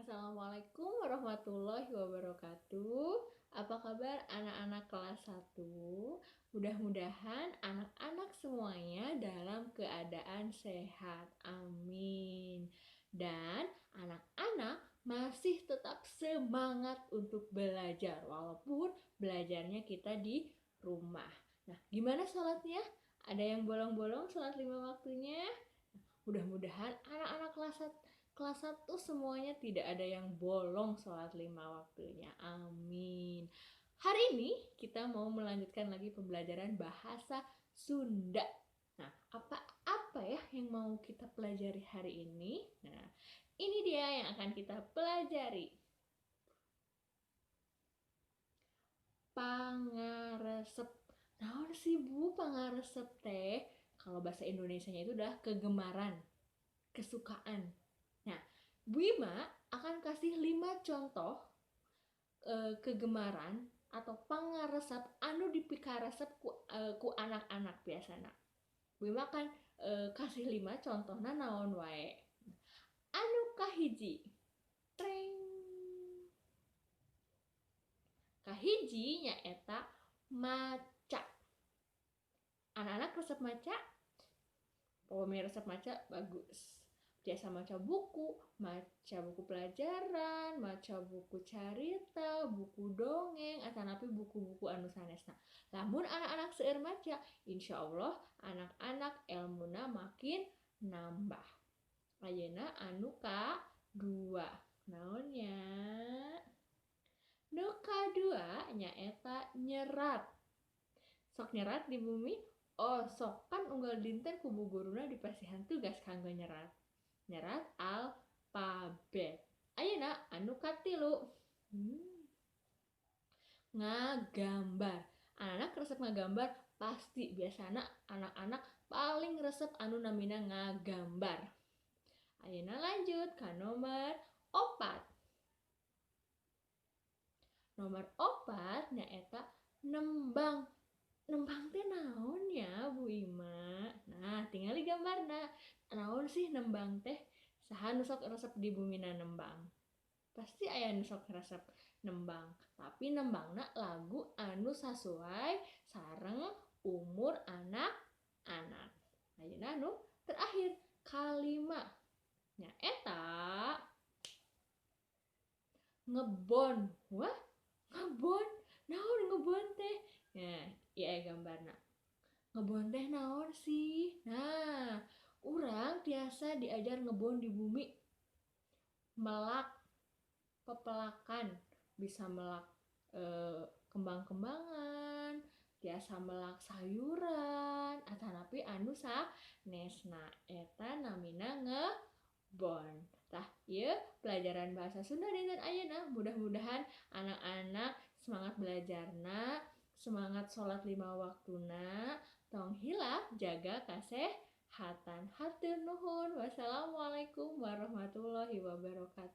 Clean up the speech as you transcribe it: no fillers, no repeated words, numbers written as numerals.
Assalamualaikum warahmatullahi wabarakatuh. Apa kabar anak-anak kelas 1? Mudah-mudahan anak-anak semuanya dalam keadaan sehat. Amin. Dan anak-anak masih tetap semangat untuk belajar walaupun belajarnya kita di rumah. Nah, gimana sholatnya? Ada yang bolong-bolong sholat 5 waktunya? Mudah-mudahan anak-anak kelas 1 semuanya tidak ada yang bolong sholat 5 waktunya. Amin. Hari ini kita mau melanjutkan lagi pembelajaran bahasa Sunda. Nah, apa-apa ya yang mau kita pelajari hari ini? Nah, ini dia yang akan kita pelajari. Pangaresep. Naon sih Bu pangaresep teh? Kalau bahasa Indonesianya itu udah kegemaran, kesukaan. Nah, Bu Ima akan kasih 5 contoh kegemaran atau pangaresep anu dipikaresep ku anak-anak biasana. Bu Ima akan kasih 5 contohna naon wae. Anu kahiji. Treng. Kahiji nyaeta maca. Anak-anak resep maca? Pokoknya resep maca bagus. Biasa maca buku, maca buku pelajaran, maca buku carita, buku dongeng, atanapi buku-buku anu sanesna. Lamun anak-anak seueur maca, insya Allah anak-anak elmuna makin nambah. Ayeuna anu ka-2. Naonnya? Nu ka-2 nyaeta nyerat. Sok nyerat di bumi? Oh, sok kan unggal dinten ku bu guruna dipasihan tugas kanggo nyerat. Nyerat alfabet. Ayeuna anu katilu. Ngagambar. Anak-anak resep ngagambar pasti biasana anak-anak paling resep anu namina ngagambar. Ayeuna lanjut ka nomor 4. Nomor 4 nyaeta nembang. Nembang teh naon ya Bu Ima? Nah, tingali gambarna. Naon sih nembang teh? Saha nu sok resep di bumina nembang? Pasti aya nu sok resep nembang. Tapi nembangna lagu anu sasuai sareng umur anak-anak. Ayeuna nu terakhir kalima. Nyaeta ngebon. Wah, ngebon. Naon ngebon teh? Nah, iya gambarna. Ngebon teh naon sih? Nah, urang tiasa diajar ngebon di bumi. Melak pepelakan, bisa melak kembang-kembangan, tiasa melak sayuran, atanapi anu sanesna. Eta namina ngebon. Tah, ieu pelajaran bahasa Sunda dinten ayeuna. Mudah-mudahan anak-anak semangat belajarna, semangat sholat 5 waktuna, tong hilap jaga kasehatan. Hatur nuhun. Wassalamualaikum warahmatullahi wabarakatuh.